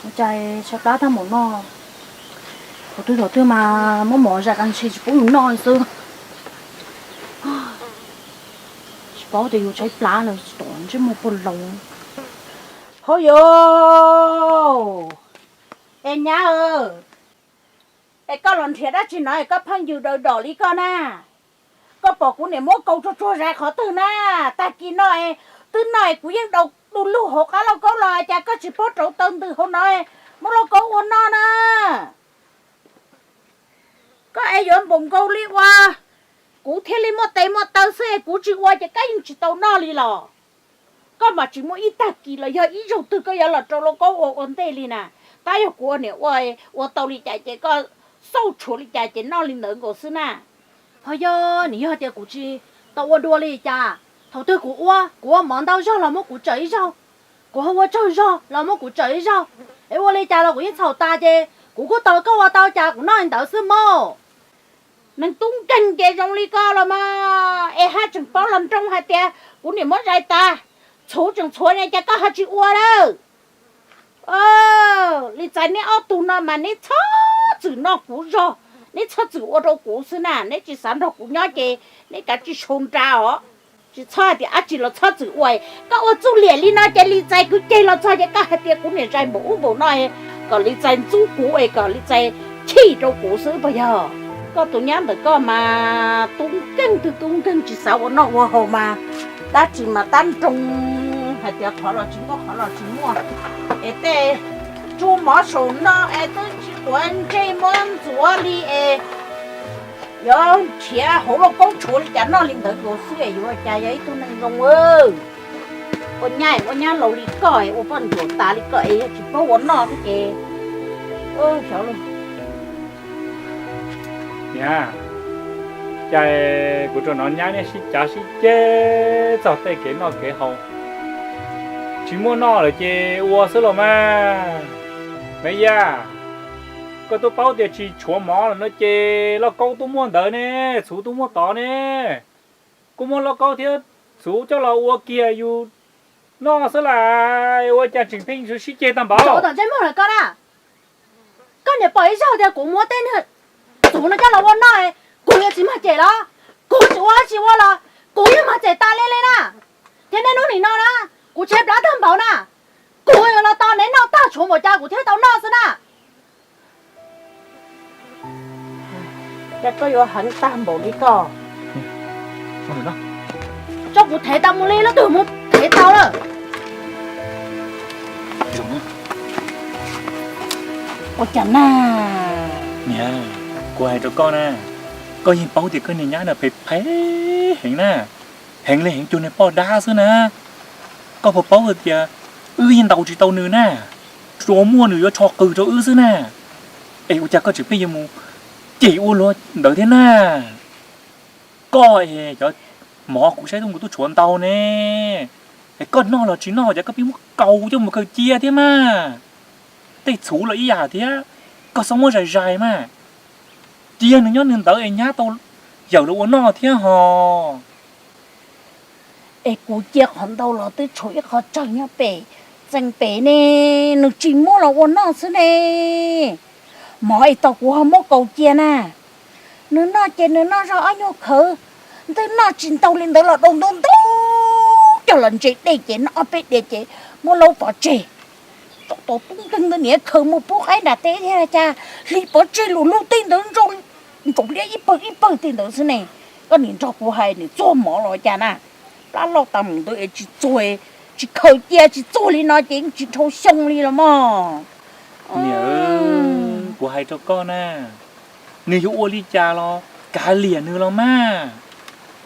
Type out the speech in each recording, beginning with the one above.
Ua cas tshaib plab tag npaum no, thaum twg thaum twg mas muab mov zais qas ntshis tsis pub yus noj li xwb. Tsis paub tias yus tshaib plab no tsis tom ntsej muag puag loo. Hauj yus, es nyab, es koj los nrhiav dab tsi no es koj pheej yws daws dom li koj na? Koj pom kuv niam muab kaus tsuag tsuag zais qhov twg na? Tag kis no es twb no es kuv yeej daus tus lug hauv qab lauj kaub los cas koj tsis paub rauv taw ntws hauv no muab lauj kaub ua noj na? Koj es yuav npaum nkaus li ua kuv thiaj li muaj tes muaj taw xwb es kuv tsis ua ces koj yeej tsis tau noj li los? Koj mas tsis muaj ib tag kis los yog ib zaug twg koj yuav los rau lauj kaub ua ua ntej li na. Tab yog kuv ua niam ua, ua tau li cas ces koj xauj tshuav li cas ces noj li ntawd nkaus xwb na. Ho yog nim yog tias kuv tsis tau ua dua li cas, thaum twg kuv ua, kuv ua mov ntau zog los muab kuv tsawm ib zaug, kuv ho ua tsawg zog los muab kuv tsawm ib zaug, es ua li cas los kuv yeej txhaum tas ces kuv kuj tau koj ua tau cas kuv noj li ntawd xwb mog. Neeg tub nkeeg ces zoo li koj los mas es haj tseem paub los nroo hais tias kuv niam muab zais tas, txhuv tseem txhuav ne cas koj ho tsis ua lawm. Li txais neb ob tug no mas neb txhob txwm noj kuv zog, neb txhob txwm ua rau kuv xwb na, neb tsis xav nrog kuv nyob ces neb kav tsij sau nra os. Tsis txhob hais tias dab tsi los txhob txwm ua, koj ua txuj liam li no ces li txais kwv ceg los txog ces koj hais tias kuv niam zais npaum ub npaum no, kom li txais ntxub kuv es kom li txais chim rau kuv xwb puas yog? Koj tus nyab ntawm koj mas tub nkeeg twg tub nkeeg tsis xav ua noj ua haus mas dab tsi mas tab nroo hais tias qhov los tsis muaj qhov los tsis muaj, es tej tsuj mov saum no es twb tsis tuav ntsej muab ntxuav li es yuav nrhiav hauv lauj kaub tshuav li cas noj li ntawd nkaus xwb es yuav ua cas yog ib tug neeg zoo. Ua nyab ua nyab laus li koj, ua poj ntsuam tas li koj es yog tsis paub ua noj thiab ces xyov los. Niam, cas kuv rau nov nyab niaj sib cav sib ceg txog tej kev noj kev haus, tsis muaj noj lawm ces ua xwb los mas. Me Yaj, koj twb paub tias tsis tshuav mov lawm no ces lauj kaub twb muaj ntawd ne, txhuv twb muaj tod ne. Kuj muab lauj kaub thiab txhuv coj los ua kiag yus noj xwb las, ua cas tseem pheej sib ceg tag npaum. Ua tom ntsej muag lawm koj na. Koj niam pom ib zaug tias kuv muab tej niag txhuv no coj los ua noj, kuv yuav tsis mag cem los? Kuv tsis ua tsis ua los kuv yeej mag cem tas li li na. Thiab niaj hnub nim no na, kuv tshaib plab tag npaum na, kuv yuav los tos neb noj tag tshuav npaum cas kuv thiaj tau noj xwb na. Cas koj yuav heev tag npaum li koj? Tso kuv thev tau mus li leej twg mus thev tau lawm. Ua cas na? Niam, kuv hais rau koj na, koj yeej paub tias koj niag nyab no phem phem heev na, heev li heev cuag niag poj dab xwb na. Koj puas paub tias wb yeej ntaus tsis tau nws na, tsuas muaj nws yuav tsho qws rau wb xwb na. Es ua cas koj tseem pheej yuav mus cem ua luag ntawd thiab na? Koj es cov mov kuv saib tuaj mus twb tshuav ntau ne, es koj noj los tsis noj ces koj pheej muab kaus coj mus khaws cia thiab mas. Tej txhuv los ib yam thiab, koj txhob muab zais zais mas. Cia nws nyob nws ntawd es nyab tau yawm los ua noj thiab hos. Es kuv cia qhov ntau los twb tshuav ib qho tsawg nyob pem, txeem pem ne, nws tsis muab los ua noj xwb ne. Mov es tau kuv ho muab kaus cia na, nws noj ces nws noj zog ob nyuag khawv, twb noj tsis ntau li ntawd los dau ntub ntub coj los ntse dej ces noj ob peb diav ces muab laub pov tseg. Tau tub nkeeg ntawd niam khaws mus pub qaib nram teb thiab cas hliv pov tseg lus lug tej ntawd ntsaum liab ib pawg ib pawg tej ntawd xwb ne. Koj nim nrog kuv hais nws txuag mov los cas na, plab loj tas mus ntawd es tsis txuag, tsis khaws cia tsis txuag li no ces yeej tsis dhau xyoo li los mog. Niam, kuv hais rau koj na, nws yuav ua li cas los kav liam nws los mas.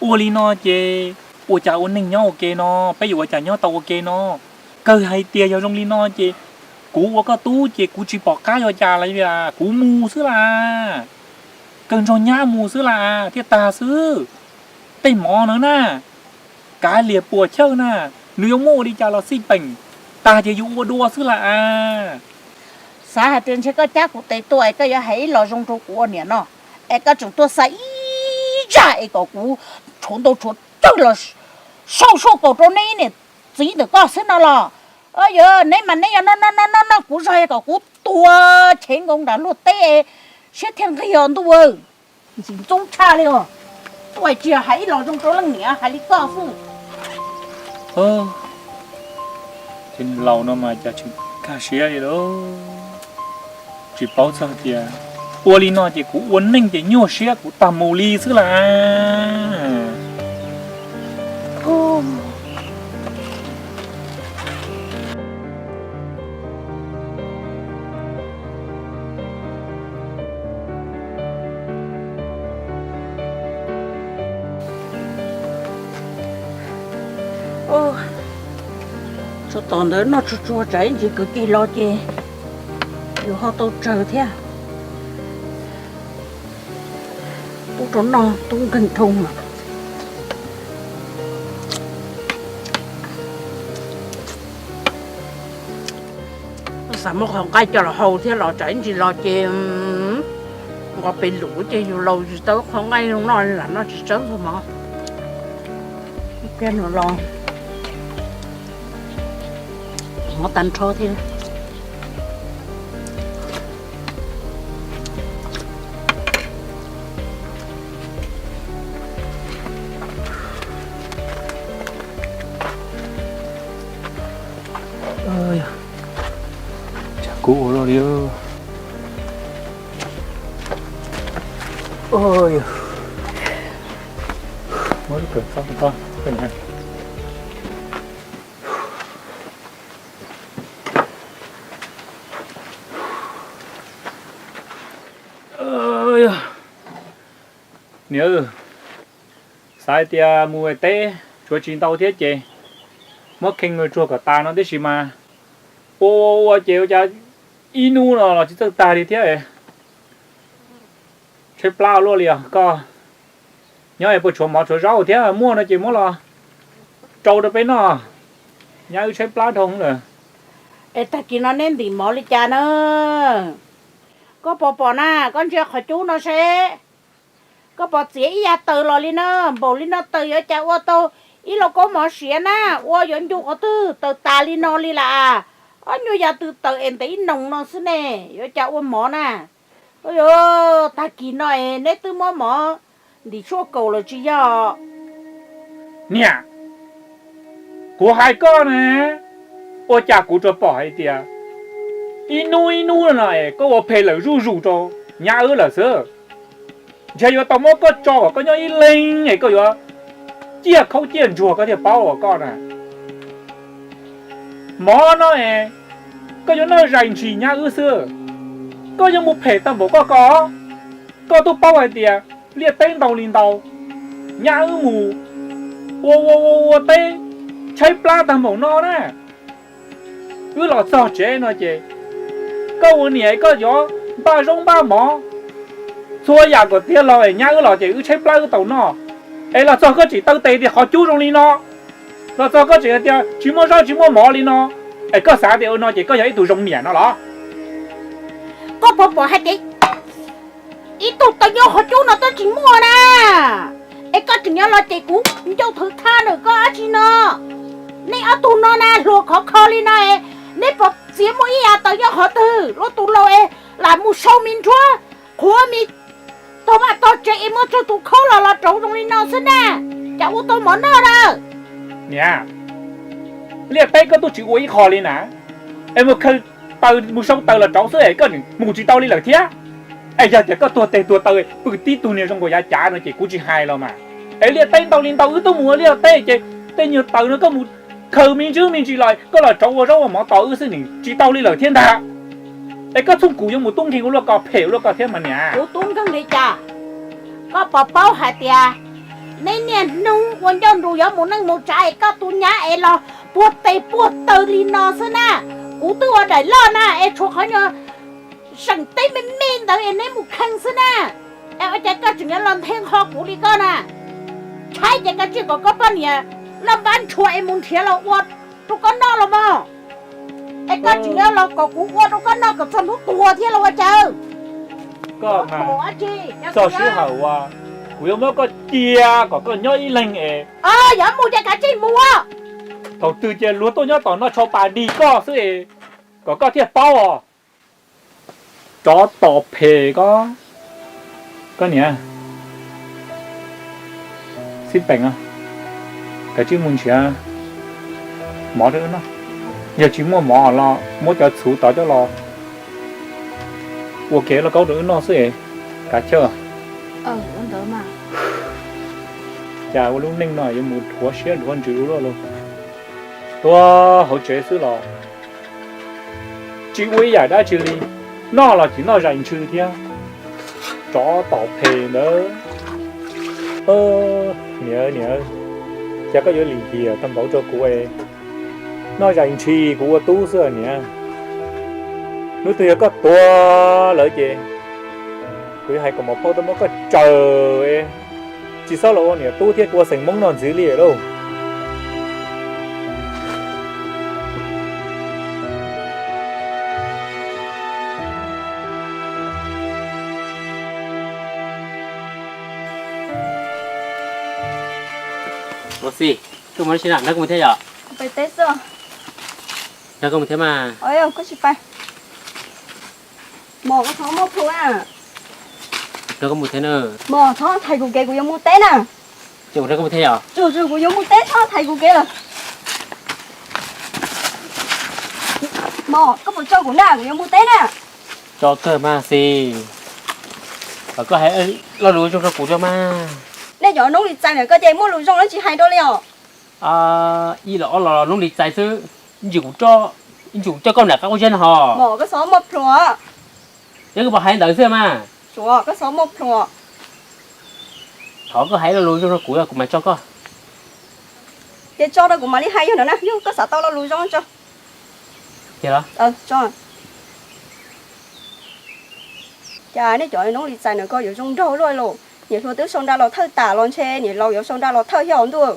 Ua li no ces ua cas ua neej nyob ua ke no, peb yuav ua cas nyob tau ua ke no? Kawg hais tias yog zoo li no ces kuv ua koj tub ces kuv tsis pom qab yuav cas li, kuv mus xwb las. Kawg nrog nyab mus xwb las thiaj tag xwb. Tej mov no na, kav liam puas chawj na, nws yuav muab ua li cas los xij peem, tag ces yus ua dua xwb las. Xav hais tias ntshe koj cab kuv tes tuaj es koj yuav hais ib los zoo rau kuv ua niam no, es koj tseem tuaj xa ib zaj es kom kuv tshuav ntau tshuav tsawg los sau sau kaus rau neb niam txiv ntawm koj xwb no los? Yog neb mas neb yog noj noj noj noj kuv zog kom kuv tuag chev nkaus nram luag teb, siab thiaj nqig os ntuj. Ntxim ntxub tshaj li os. Tuaj tsis hais ib los zoo rau leej niam hais li koj xwb. Ces nws laus no mas cas tsis kaj siab li lauj. Tsis paub txog tias ua li no ces kuv ua neej ces nyuaj siab kuv tag mus li xwb las. Tsov tom ntawd noj tsuag tsuag tsam ib ntsis kwv tig los ces yus ho tau tsawg thiab. Tub rau noj tub nkeeg dhau. Xav muab qhov nqaij coj los hau thiab los tsam ib ntsis los ces nqos pes lus ces yus laus tsis tau qhov nqaij zoo noj li lam noj tsis tsawb ntxuag mov. Ib pliag no los hov tag nrho thiab. Tsam kub ua luaj li. Muab lub kawm txob txob. Niam, xav hais tias mus teb tshuav tsis ntau thiab ces muab khee tsuag kom tas no tib si mas ua ua ua ces ua cas ib hnub no los tsis txawj tag li thiab. Tshaib plab luaj li os koj. Nyob es puas tshuav mov tshuav zaub thiab, muaj no ces muab los rau rau peb noj. Nyab wb tshaib plab dhau lawm. Es tag kis no neb ntim mov li cas na? Koj pom pom na, koj ntsia qhov cub no seb. Koj pom txiav ib yav taws los li na, npaum li no taws yuav cas ua tau ib lauj kaub mov siav na, ua yuav ncu qhov twg taws tas li no li las. Ob nyuag yav twg taws es ntev ib noos no xwb ne, yuav cas ua mov na. Tag kis no es neb twb muab mov ntim tshuaj kaus lawm tsis yog? Niam, kuv hais koj ne, ua cas kuv tsuas pom hais tias ib hnub ib hnub no es koj ua phem lawm zuj zus rau nyab wb lawm xwb. Ntshe yuav tau muab koj tso kom koj nyob ib leeg es koj yuav ciaj khaub ciaj ntsuag koj thiaj paub os koj na. Mov no es koj yuav noj zais ntshis nyab wb xwb. Koj yuav mus phem tag npaum koj ko. Koj twb paub hais tias liaj teb ntau li ntau, nyab wb mus ua ua ua ua teb tshaib plab tag npaum no na. Wb los txog tsev no ces koj ua niam koj yuav npaj zaub npaj mov txhua yam kom tiav los es nyab wb los ces wb tshaib plab wb tau noj. Es los txog koj tseem taw tes tias qhov cub zoo li no, los txog koj tseem hais tias tsis muaj zaub tsis muaj mov li no, es koj xav tias ua no ces koj yog ib tug zoo niam no los? Koj puas pom hais tias ib tug taw nyob qhov cub no twb tsis muaj na, es koj tseem yuav los ces kuv ncauj thwv thaj nws koj dab tsi no? Nej ob tug no na hluas khov kho li no es neb puas txiav muaj ib yav taws nyob qhov twg? Lub tus laus es lam mus sau me nruab qhuav me tog vaj tog tsev es muab tsawg tus khaub los los rauv zoo li no xwb na, cas ua tau mov noj lawm? Niam, liaj teb koj twb tsis ua ib qho li na, es mus khaws taws mus sau taws los rauv xwb es koj mus tsis tau li lawm thiab. Es yog tias koj tuag tes tuag taw pw tib tug niag zoo nkaus yav cav no ces kuv tsis hais los mas. Es liaj teb ntau li ntau wb twb mus ua liaj teb ces tej nyuag taws no koj mus khaws me ntsis me ntsis los koj los rauv ua zaub ua mov tos wb xwb nws tsis tau li lawm thiab ntag. Es koj txhob kuv yuav mus tub nkeeg ua luaj ko phem ua luaj ko thiab mas niam. Kuv tub nkeeg li cas? Koj puas paub hais tias neb niaj hnub ua ncauj nrus yuav mus neej mus tsav es koj tus nyab es los puag tes puag taw li no xwb na. Kuv twb ua daim loj na es tshuav qhov nyuag seem teb me me ntawd es neb mus kheej xwb na. Es ua cas koj tseem yuav los nthe nqho kuv li koj na? Tshaib ces koj tsij kom koj poj niam loj npab nrhuav es mus nrhiav los ua rau koj noj los mas. Es koj tseem yuav los kom kuv ua rau koj noj kom txog hnub tuag thiab los ua cas? Koj mas txog sij hawm uas kuv yuav muab koj cia kom koj nyob ib leeg es. Yog mus ces kav tsij mus. Thaum twg ces luag tuaj nyob tom no tshau pas dig koj xwb es, kom koj thiaj paub os. Tsov tom phem koj, koj niam. Xib peem, kav tsij mus nrhiav mov rau wb noj. Yog tsis muaj mov los muab cov txhuv tod coj los ua kev lauj kaub rau wb noj xwb es, kav chawj. Cas ua lub neej no yuav mus dhuav siab dhuav ntsws ua luaj li. Tuag hauv tsev xwb los tsis ua ib yam dab tsi li, noj los tsis noj zais ntshis thiab. Tsov tom phem ntawd. Niam, niam, cas koj yuav lim hiam tau npaum rau kuv es, noj zais ntshis kuv ua tub xwb niam. Hnub twg yog koj tuag lawm ces kuv yuav hais kom maum phauj tuaj muab koj tsaws, tsis txhob los ua niam tub thiab ua xeem Hmoob no ntxiv li lauj. Ua si, koj mus dab tsi na, nrog koj mus thiab yom? Nrog koj mus thiab mas. Mos, koj txhob muaj plhu na. Nrog koj mus thiab na. Mos, txhob thaiv kuv kev, kuv yuav mus teb na. Ces kuv nrog koj mus thiab yom? Tsuas tsuas kuv yuav mus teb, txhob thaiv kuv kev lawm. Mos, koj puas tso kuv na, kuv yuav mus teb na. Tso kawg mas Xis. Kom koj hais lo lus zoo rau kuv tso mas. Nej cov noob lis txais ntawm koj ces muaj lus zoo los tsis hais rau li os. Ib los ob los noob lis txais xwb, ntsis kuv, ntsis kuv coj koj nram qab qub zeb no hos. Mos, koj txhob muaj plhu. Yog koj puas hais ntawd xwb mas. Suav, koj txhob muaj plhu. Thov koj hais lo lus zoo rau kuv, kuv mam tso koj. Ces tso rau kuv mam li hais yog ntawd na, yog koj xav tau lo lus zoo tso. Ces los? Cas nej cov noob lis txais ntawm koj yuav zoo nraug luaj los? Niam hluas twb sau nra los thawj tas los ntshe niam laus yuav sau nra los thawj thiab os ntuj.